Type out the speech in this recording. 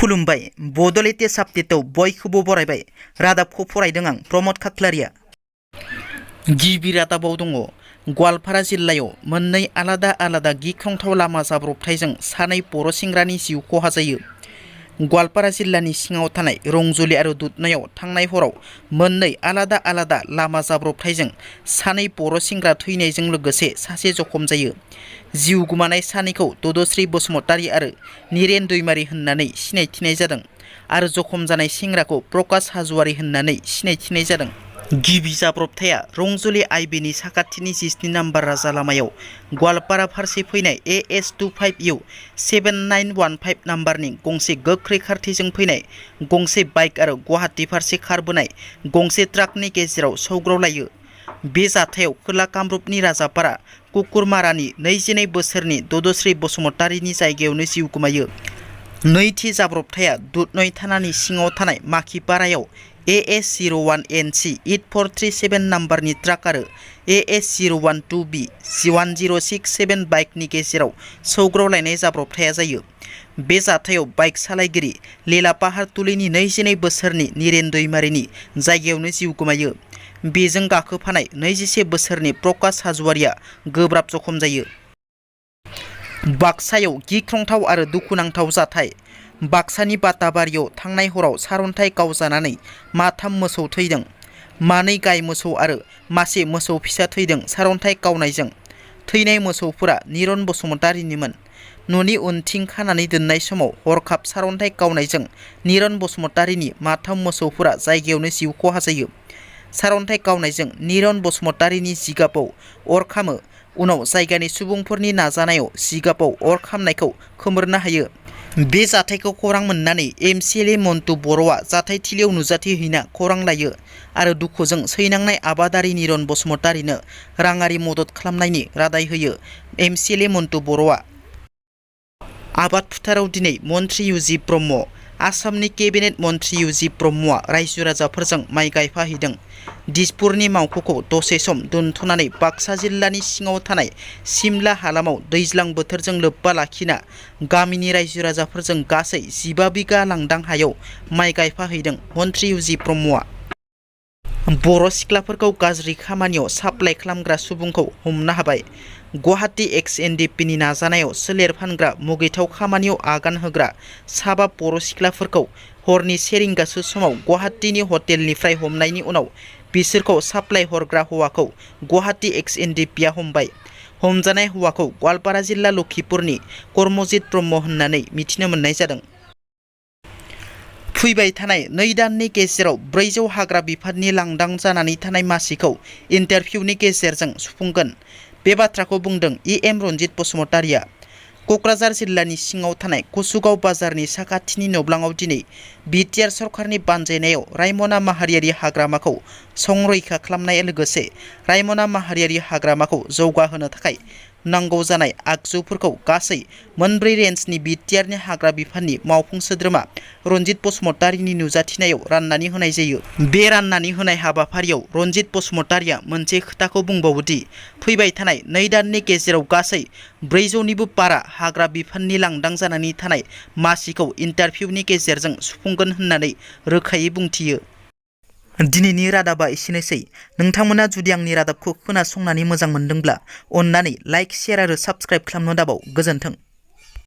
खुलुमबाय बड'लेण्ड साबजेक्टआव बयखौबो बरायबाय रादाबखौ फरायदों आं प्रमद खाख्लारिया। गिबि रादाबाव दङ गवालपारा जिल्लायाव मोननै आलादा आलादा गिख्रंथाव लामा जाब्रबथायजों सानै बर' सेंग्रानि जिउ खहा जायो। गवालपारा जिल्लानि सिङाव थानाय रंजली आरो दुधनैयाव थांनाय हराव मोननै आलादा आलादा लामा जाब्रबथायजों सानै बर' सेंग्रा थैनायजों लोगोसे सासे जखम जायो। जिउ गोमानाय सानैखौ ददश्री बसुमतारी आरो निरेन दैमारी होननानै सिनायथिनाय जादों आरो जखम जानाय सेंग्राखौ प्रकाश हाज'वारी होननानै सिनायथिनाय जादों। गिबि जाब्रबथाया रंजली आइबिनि साखाथिनि 17 नाम्बार राजा लामायाव गवालपारा फारसे फैनाय AS25U 7915 नाम्बारनि गंसे गोख्रै खारथाइजों फैनाय गंसे बाइक आरो गुवाहाटी फारसे खारबोनाय गंसे ट्राकनि गेजेराव सौग्रावलायो। बे जाथायाव खोला कामरुपनि राजापारा कुकुरमारानि 22 बोसोरनि ददश्री बसुमतारीनि जायगायावनो जिउ गोमायो। नैथि जाब्रबथाया दुधनৈ थानानि सिङाव थानाय माखिपारायाव AS01NC 8437 नाम्बारनि ट्राक आरो AS012B 1067 बाइकनि गेजेराव सौग्रावलायनाय जाब्रबथाया जायो। बे जाथायाव बाइक सालायगिरि लेलापाहारतुलिनि 22 बोसोरनि निरेन दैमारीनि जायगायावनो जिउ गोमायो। बेजों गाखोफानाय 21 बोसोरनि प्रकाश हाज'वारीया गोब्राब जखम जायो। बाक्सायाव गिख्रंथाव आरो दुखुनांथाव जाथाय। बाक्सानि बाताबारियाव थांनाय हराव सारन्थाइ गावजानानै माथाम मोसौ थैदों। मानै गाय मोसौ आरो मासे मोसौ फिसा थैदों सारन्थाइ गावनायजों। थैनाय मोसौफोरा निरन बसुमतारीनिमोन। न'नि उनथिं खानानै दोननाय समाव हरखाब सारन्थाइ गावनायजों निरन बसुमतारीनि माथाम मोसौफोरा जायगायावनो जिउ खहा जायो। सारन्थाइ गावनायजों निरन बसुमतारीनि जिगाबाव अर खामो। उनाव जायगानि सुबुंफोरनि नाजानायाव जिगाबाव अर खामनायखौ खोमोरनो हायो। बे जाथायखौ खौरां मोननानै MCLA मन्टु बर'आ जाथायथिलियाव नुजाथिहैना खौरां लायो आरो दुखुजों सैनांनाय आबादारि निरन बसुमतारीनो राङारि मदद खालामनायनि रादाय होयो। MCLA मन्टु बर'आ आबाद फोथाराव दिनै मन्त्रि युजिब ब्रह्म, आसामनि केबिनेट मन्त्रि युजिब ब्रह्मआ रायजो राजाफोरजों माइ गायफाहैदों। दिसपुरनि मावख'खौ दसे सम दोनथ'नानै बाक्सा जिल्लानि सिङाव थानाय सिमला हालामाव दैज्लां बोथोरजों लोब्बा लाखिना गामिनि रायजो राजाफोरजों गासै 15 बिगा लांदां हायाव माइ गायफाहैदों मन्त्रि युजिब ब्रह्मआ। बर' सिख्लाफोरखौ गाज्रि खामानियाव साप्लाय खालामग्रा सुबुंखौ हमनो हाबाय। गुवाहाटी XNDPनि नाजानायाव सोलेर फानग्रा मुगैथाव खामानियाव आगान होग्रा साबा बर' सिख्लाफोरखौ हरनि 1 रिंगासो समाव गुवाहाटीनि हटेलनिफ्राय हमनायनि उनाव बिसोरखौ साप्लाय हरग्रा हौवाखौ गुवाहाटी XNDPआ हमबाय। हमजानाय हौवाखौ गवालपारा जिल्ला लखिपुरनि कर्मजित ब्रह्म होननानै मिथिनो मोननाय जादों। फैबाय थानाय 2 दाननि गेजेराव 400 हाग्रा बिफाननि लांदां जानानै थानाय मासिखौ इन्टारभिउनि गेजेरजों सुफुंगोन। बे बाथ्राखौ बुंदों EM रनजित बसुमतारीया। क'क्राझार जिल्लानि सिङाव थानाय कसुगाव बाजारनि साखाथिनि नब्लाङाव दिनै बिटिआर सरकारनि बानजायनायाव रायमना माहारियारि हाग्रामाखौ संरैखा खालामनाय लोगोसे रायमना माहारियारि हाग्रामाखौ जौगाहोनो थाखाय नांगौ जानाय आगजुफोरखौ गासै 4 रेन्जनि बिटिआरनि हाग्रा बिफाननि मावफुं सोद्रोमा रनजित बसुमतारीनि नुजाथिनायाव राननानै होनाय जायो। बे राननानै होनाय हाबाफारियाव रनजित बसुमतारीया मोनसे खोथाखौ बुंबावोदि फैबाय थानाय 2 दाननि गेजेराव गासै 400निबो बारा हाग्रा बिफाननि लांदां जानानै थानाय मासिखौ इन्टारभिउनि गेजेरजों सुफुंगोन होननानै रोखायै बुंथियो। दिनैनि रादाबा एसेनोसै। नोंथांमोना जुदि आंनि रादाबखौ खोनासंनानै मोजां मोनदोंब्ला अन्नानै लाइक, शेयार आरो साबस्क्राइब खालामनो दाबाव। गोजोन्थों।